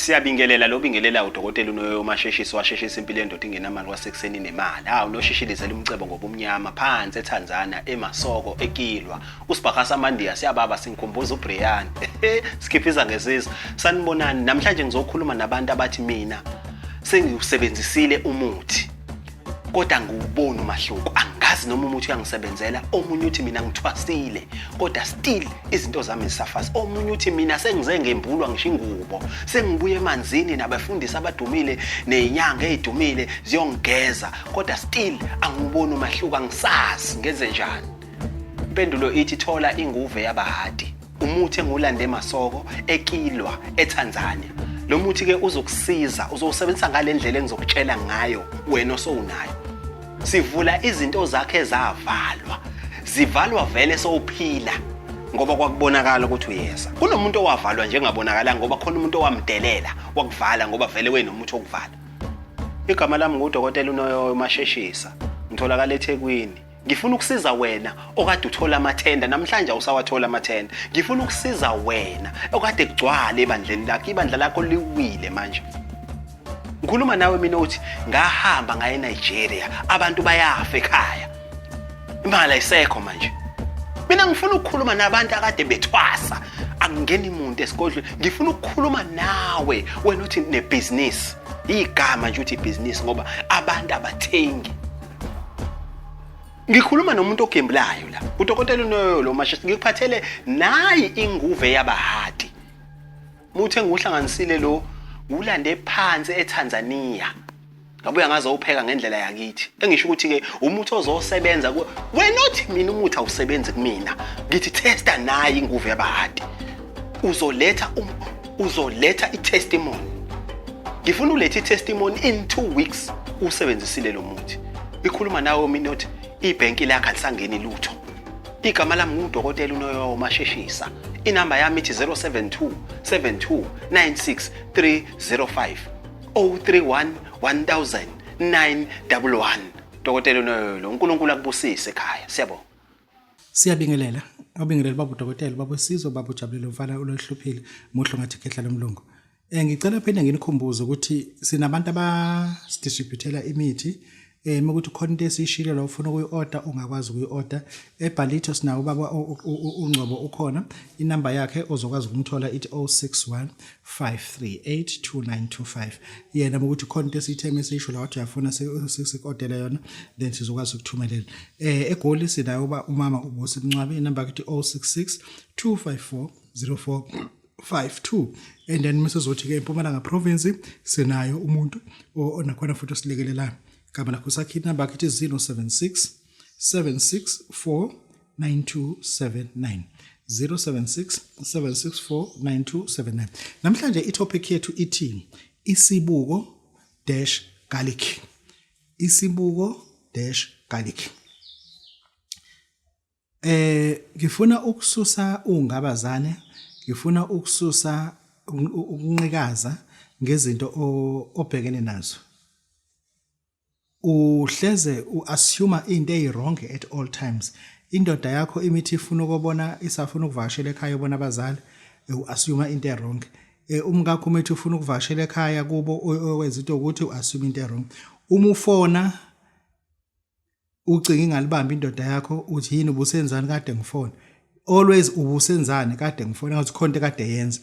Siyabingelela lo bingelela udokotela uNoyo Masheshisi washeshisa impilo yendoda ingenamali kwasekuseni nemali. Hawu noshishilizela umcebo ngobumnyama phansi eTanzania eMasoko eKilwa. Usibhaka samandiya siyababa singikhumbuza uBrian. Sikhiphiza ngesisu. Sanibonani namhlanje ngizokhuluma nabantu abathi mina sengiwusebenzisile umuthi. Kodwa ngiwuboni umahluko angazi noma umuthi uyangisebenzela. Omunye uthi mina ngithwasile kodwa still izinto zami zisafasa. Omunye uthi mina sengize ngembulwa ngisho ingubo, sengibuye emanzini nabafundisi abadumile nezinyanga ezidumile ziyongigeza kodwa still angiwuboni umahluko, angisazi ngenze njani. Impendulo ithi thola inguve yabahadi, umuthi engiwulande eMasoko eKilwa eTanzania. Lo muthi ke uzokusiza, uzowusebenzisa ngale ndlela engizokutshela ngayo wena osowunayo. Sivula izinto zakhe ezavalwa, zivalwa vele sowuphila ngoba kwakubonakala ukuthi uyeza. Kunomuntu owavalwa njengabonakala ngoba khona umuntu owamdelela wakuvala ngoba vele wenomuthi wokuvala. Igama lami ngudokotela uNoyoyo Masheshisa, ngitholakala eThekwini. Ngifuna ukusiza wena okade uthola amathenda namhlanje awusawathola amathenda. Ngifuna ukusiza wena okade kugcwale ebandleni lakho, ibandla lakho liwile manje. Ngikhuluma nawe mina uthi ngahamba ngaye eNigeria, abantu bayafa ekhaya. Imali ayisekho manje. Mina ngifuna ukukhuluma nabantu akade bethwasa, akungeni umuntu esigodlweni. Ngifuna ukukhuluma nawe wena uthi nebhizinisi. Igama nje uthi ibhizinisi ngoba abantu abathengi. Ngikhuluma nomuntu ogembulayo la. Udokotela uNoyo lo mashisi ngikuphathele nayi inguve yabahadi. Muthi engiwuhlanganisile lo ngiwulande phansi eTanzania. Ngabuya ngazowupheka ngendlela yakithi. Engisho ukuthi ke umuthi ozosebenza ku wena othi mina umuthi awusebenzi kumina. Ngithi testa nayi inguve yabahadi. Uzoletha uzoletha i-testimony. Ngifuna ulethe i-testimony in 2 weeks usebenzisile lo muthi. Ikhuluma nawe mina othi ibhenki lakhe alisangeni lutho. Igama lami ngudokotela uNoyo Masheshisa. Inamba yami ithi 072 72 96 305 031 1000 911. Dokotela uNoyo lo, uNkulunkulu akubusise ekhaya. Siyabonga. Siyabingelela. Awubingelele baba udokotela, baba uSizwe, baba uJabulile umfana ulohluphile, muhle ngathi khehla lomlungu. Ngicela phinde nginikhumbuze ukuthi sinabantu abasidistributela imithi ukuthi khona into esiyishilo la ufuna ukuyi-order ungakwazi ukuyi-order. EBhalitho sinawo ubaba uNgcobo ukhona, inamba yakhe ozokwazi ukumthola ithi 061 538 2925. Yena ukuthi khona into esiyitheme esiyisho la wathi uyafuna siku-ordele yona then sizokwazi ukuthumelela. EGoli sinayo uba umama uBusi Mncwabe, inamba yakhe ithi 066 254 04 52 and then mase uzothi ke eMpumalanga province sinayo umuntu onakhona futhi osilekelelayo igama lakho sakhe inamba yakhe ithi 076 764 9279 076 764 9279. Namhlanje itopic yethu ithi isibuko dash garlic, isibuko dash garlic. Ngifuna ukususa ungabazane, ngifuna ukususa ukunqikaza ngezinto obhekene nazo. Uhleze u-assume into eyi-wrong at all times. Indoda yakho imithi ifuna ukubona isafuna ukuvakashela ekhaya ubona abazali, u-assume into e-wrong. Umkakho umithi ufuna ukuvakashela ekhaya kubo owenza into ukuthi u-assume into e-wrong. Uma ufona ucinga ingalibambi indoda yakho uthi yini ubusenzani kade ngifona, always ubusenzani kade ngifona ngathi khona into kade yenza.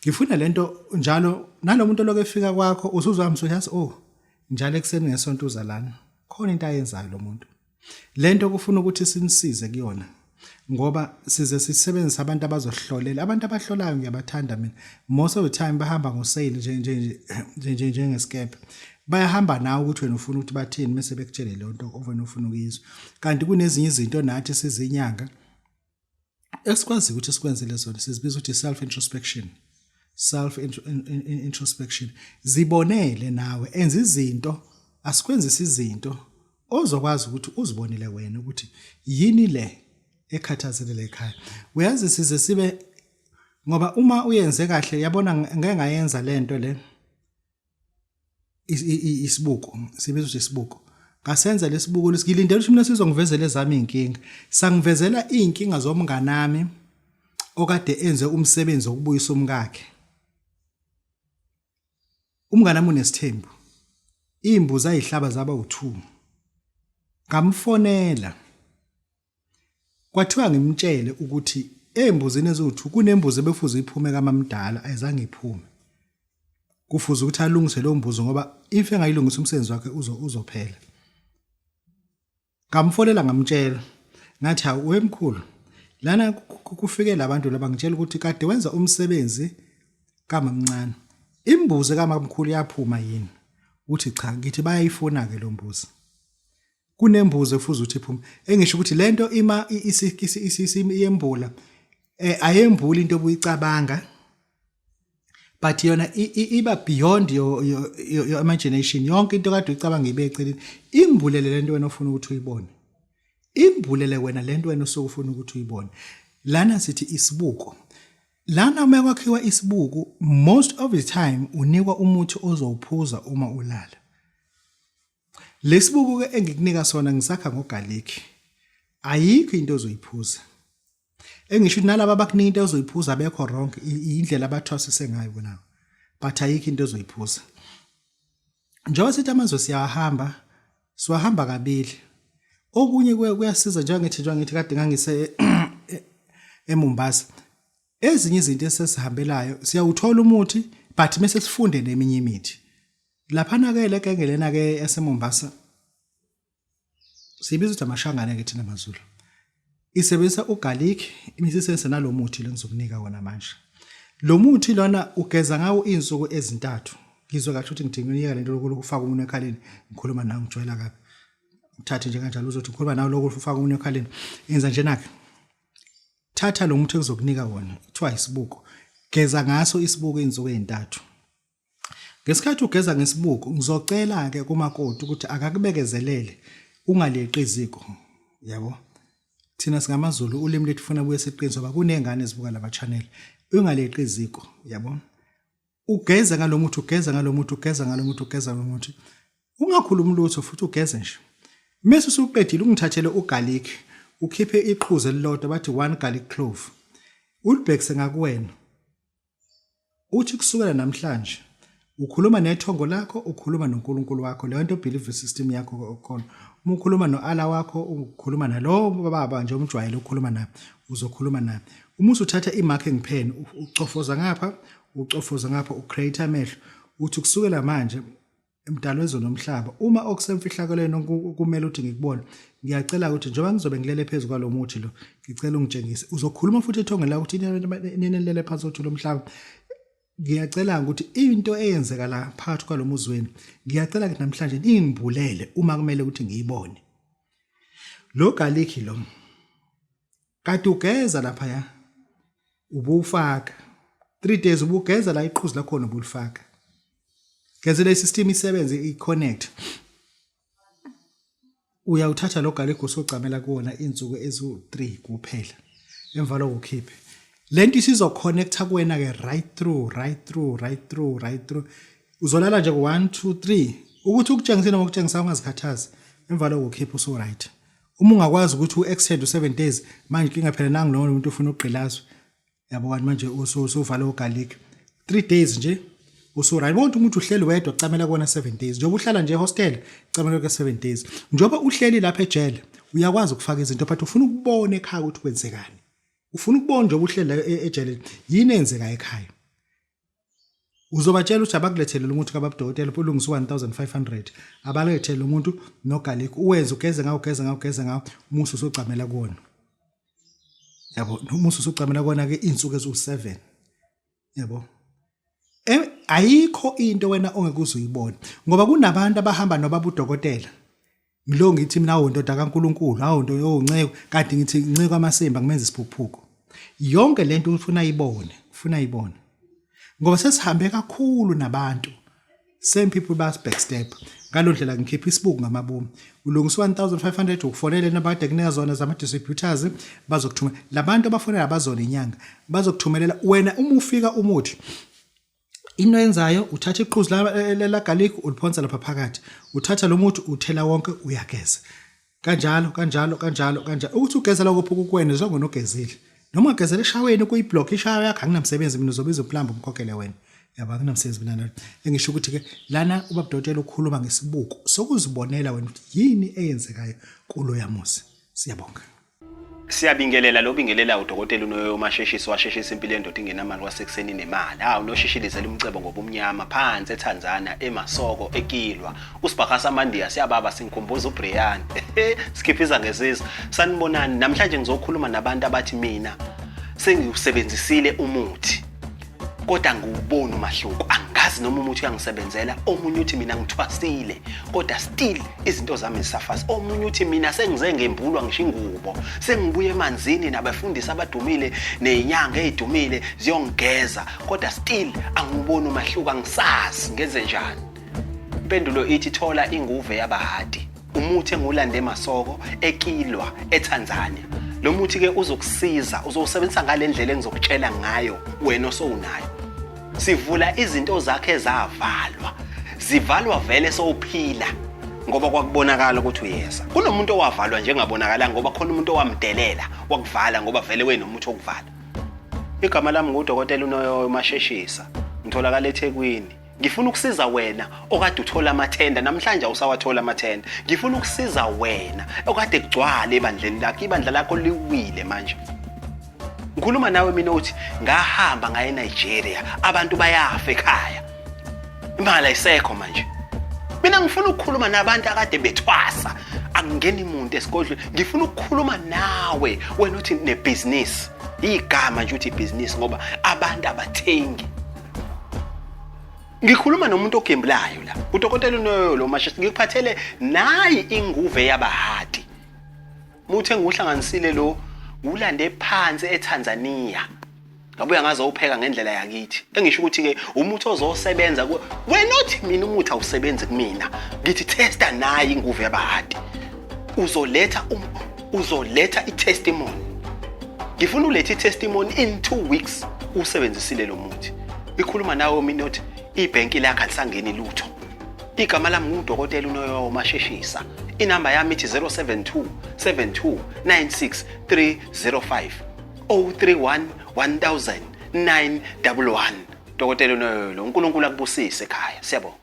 Ngifuna lento njalo nalomuntu olokhu efika kwakho usuzwa msoyazi oh njalo ekuseni ngesonto uza lana khona into ayenzayo lo muntu. Lento kufuna ukuthi sinisize kuyona ngoba size sisebenzise abantu abazohlolela. Abantu abahlolayo ngiyabathanda mina, most of the time bahamba ngoseyili nje nje nje nje njengesikebhe, bayahamba nawe ukuthi wena ufuna ukuthi bathini mase bekutshele leyo nto wena ufuna ukuyizwa. Kanti kunezinye izinto nathi sizinyanga esikwazi ukuthi sikwenzele zona, sizibiza ukuthi self introspection. Self introspection, zibonele nawe, enza izinto, asikwenzisa izinto ozokwazi ukuthi uzibonele wena ukuthi yini le ekhathazile le ekhaya. Uyazi size sibe ngoba uma uyenze kahle yabona ngeke ngayenza lento le isibuko sibiza ukuthi isibuko ngasenza lesibuko lesikilindele ukuthi mina sizongivezela ezami inkinga, sangivezela izinkinga zomnganami okade enze umsebenzi wokubuyisa umkakhe. Umngane wami unesithembu. Iy'mbuzi ayihlaba zaba u-2. Ngamfonela. Kwathiwa ngimtshele ukuthi ey'mbuzini eziwu-2 kunembuzi ebefuze iphume kamamdala ayizange iphume. Kufuze ukuthi alungise leyo mbuzi ngoba if engayilungisa umsebenzi wakhe uzophela. Ngamfonela ngamtshela ngathi hawu wemkhulu lana kufike labantu laba ngitshela ukuthi kade wenza umsebenzi kamamncane imbuzi kamamkhulu yaphuma yini uthi cha ngithi bayayifuna ke lo mbuzi kunembuzi efuze ukuthi iphume engisho ukuthi lento ima iyembula eh ayembuli into obuyicabanga but yona iba beyond your imagination yonke into kade uyicabanga ibe eceleni ingibulele lento wena ofuna ukuthi uyibone ingibulele wena lento wena osuke ufuna ukuthi uyibone lana sithi isibuko lana uma kwakhiwa isibuko most of the time unikwa umuthi ozowuphuza uma ulala Lesibuko ke engikunika sona ngisakha ngogarlic. Ayikho into ozoyiphuza. Engisho ukuthi nalaba abakunika into ozoyiphuza abekho wrong indlela abathwasise ngayo bona. But ayikho into ozoyiphuza. Njengoba sithi amazwe siyahamba, siwahamba kabili. Okunye kuyasiza njengoba ngithi kade ngangise eMombasa. Ezinye izinto esesihambelayo siyawuthola umuthi but mese sifunde neminye imithi. Laphana ke le genge lena ke yaseMombasa siyibiza ukuthi amashangane ke thina maZulu. Isebenzisa ugarlic, imise isebenzisa nalomuthi lo ngizokunika wona manje. Lo muthi lona ugeza ngawo izinsuku ezintathu. Ngizwe kahle ukuthi ngidinga uyeka lento lokufaka umunwe ekhaleni ngikhuluma nawe ngijwayela kabi. Ngithathe nje kanjalo uzothi ngikhuluma nawe lokhu ufaka umunwe ekhaleni. Yenza njena ke. Thatha lo muthi engizokunika wona, kuthiwa isibuko. Geza ngaso isibuko izinsuku ezintathu. Ngesikhathi ugeza ngesibuko ngizocela-ke kumakoti ukuthi akakubekezelele ungaleqi iziko yabo thina singamaZulu ulimi lethu funa buye siqiniso ngoba kuney'ngane ezibuka lama channel ungaleqi iziko yabo ugeze ngalo muthi ugeze ngalo muthi ugeze ngalo muthi ugeze ngalo muthi ungakhulumi lutho futhi ugeze nje mese usuqedile ungithathele ugarlic ukhiphe iqhuzu elilodwa bathi one garlic clove ulibhekise ngakuwena Uthi kusukela namhlanje ukhuluma nethongo lakho ukhuluma noNkulunkulu wakho leyo nto belief system yakho okhona uma ukhuluma no-Allah wakho ukhuluma nalowo baba nje umjwayele ukukhuluma naye uzokhuluma naye uma usuthatha i-marking pen ucofoza ngapha ucofoza ngapha ucreate amehlo uthi kusukela manje Mdali wezwe nomhlaba, uma okusemfihlakalweni kumele ukuthi ngikubone, ngiyacela ukuthi njengoba ngizobe ngilele phezu kwalo muthi lo, ngicela ungitshengise. Uzokhuluma futhi ethongeni lakho ukuthi nina nilele phansi kothi lomhlaba. Ngiyacela ukuthi into eyenzeka la phakathi kwalo muzi wenu, ngiyacela ukuthi namhlanje ningibulele uma kumele ukuthi ngiyibone. Lo garlic lo Kade ugeza laphaya ubuwufaka 3 days ubugeza la iqhuzu lakhona ubulifaka. Gezela isystem isebenze i-connect. Uyawuthatha lo garlic usocamela kuwona insuku eziwu-3 kuphela. Emva lokho ukhiphe. Lento isizoconnecta kuwena ke right through, right through, right through, right through. Uzolala nje ku 1 2 3 ukuthi ukutshengise noma ukutshengisa ungazikhathazi. Emva lokho ukhiphe usu right. Uma ungakwazi ukuthi u-extend u-7 days manje inkinga phela nangu lowo muntu ufuna ukugqilazwa yabo kanti manje usuvala ugarlic 3 days nje usuright wonke umuntu uhleli wedwa camela kuwona 7 days njengoba uhlala nje ehostel camela ku 7 days njengoba uhleli lapha ejele uyakwazi ukufaka izinto but ufuna ukubona ekhaya ukuthi kwenzekani ufuna ukubona njengoba uhleli la ejele yini eyenzeka ekhaya Uzobatshela ukuthi abakulethele umuthi kababudokotela ulungisa u-1500 abalethele umuntu nogarlic uwenze ugeze ngawo ugeze ngawo ugeze ngawo umusi usocamela kuwona yabo umusi usocamela kuwona ke izinsuku eziwu-7 yabo ayikho into wena ongeke uze uyibone ngoba kunabantu abahamba nobaba udokotela Ngilo ngithi mina awu ndoda kaNkuluNkulu, awu nto yonceku, kanti ngithi nceku amasimba ngimenza isiphukuphuku. Yonke lento ufuna ayibone, ufuna ayibone. Ngoba sesihambe kakhulu nabantu. Same people bas backstep. Ngalo ndlela ngikhipha isibuku ngamabomu. Ulungisa 1500 ukufonele nabade kunika zona zama distributors bazokuthumela. Labantu abafonela abazona inyanga bazokuthumelela wena uma ufika umuthi Into oyenzayo uthatha iqhuzu la garlic uliphonsa lapha phakathi. Uthatha lo muthi uthela wonke uyageza. Kanjalo kanjalo kanjalo kanjalo. Ukuthi ugeza lokho phuku kuwena zonke nogezile. Noma ugezele eshaweni kuyiblock ishawa yakho anginamsebenzi mina uzobiza uplumber umkhokhele wena. Yabo, akunamsebenzi mina nalo. Engisho ukuthi ke lana ubaba dokotela ukhuluma ngesibuko sokuzibonela wena ukuthi yini eyenzekayo kuloya muzi. Siyabonga. Siyabingelela lo bingelela udokotela unoyo masheshisi washeshisa impilo yendoda ingenamali kwasekuseni nemali. Hawu noshishilizela umcebo ngobumnyama phansi eTanzania eMasoko eKilwa. Usibhaka samandiya siyababa singikhumbuza uBrian. Sikhiphiza ngesisu. Sanibonani namhlanje ngizokhuluma nabantu abathi mina sengiwusebenzisile umuthi. Kodwa angiwuboni umahluko, angazi noma umuthi uyangisebenzela. Omunye uthi mina ngithwasile kodwa still izinto zami zisafasa. Omunye uthi mina sengize ngembulwa ngisho ingubo, sengibuye emanzini nabafundisi abadumile nezinyanga ezidumile ziyongigeza, kodwa still angiwuboni umahluko, angisazi ngenze njani. Impendulo ithi thola inguve yabahadi, umuthi engiwulande eMasoko, eKilwa, eTanzania. Lo muthi ke uzokusiza, uzowusebenzisa ngale ndlela engizokutshela ngayo wena osowunayo. Sivula izinto zakhe ezavalwa, zivalwa vele sowuphila ngoba kwakubonakala ukuthi uyeza. Kunomuntu owavalwa njengabonakalanga ngoba khona umuntu owamdelela wakuvala ngoba vele wenomuthi wokuvala. Igama lami ngudokotela uNoyoyo Masheshisa, ngitholakala eThekwini. Ngifuna ukusiza wena okade uthola amathenda namhlanje awusawathola amathenda. Ngifuna ukusiza wena okade kugcwale ebandleni lakho, ibandla lakho liwile manje. Ngikhuluma nawe mina uthi ngahamba ngaye eNigeria, abantu bayafa ekhaya. Imali ayisekho manje. Mina ngifuna ukukhuluma nabantu akade bethwasa, akungeni muntu esigodlweni. Ngifuna ukukhuluma nawe wena uthi nebhizinisi. Igama nje uthi ibhizinisi ngoba abantu abathengi. Ngikhuluma nomuntu ogembulayo la. Udokotela unoyo lo mashisi ngikuphathele nayi inguve yabahadi. Muthe ngiwuhlanganisile lo ulande phansi eTanzania. Ngabuya ngazowupheka ngendlela yakithi. Engisho ukuthi ke umuthi ozosebenza ku wena othi mina umuthi awusebenzi kumina. Ngithi testa nayi inguve yabahadi. Uzoletha uzoletha i-testimony. Ngifuna ulethe i-testimony in 2 weeks usebenzisile lo muthi. Ikhuluma nawe mina uthi ibhenki lakho alisangeni lutho. Igama lami ngudokotela uNoyowo Masheshisa. Inamba yami ithi 072 72 96 305 031 1000 911. Dokotela uNoyoyo lo, uNkulunkulu akubusise ekhaya. Siyabonga.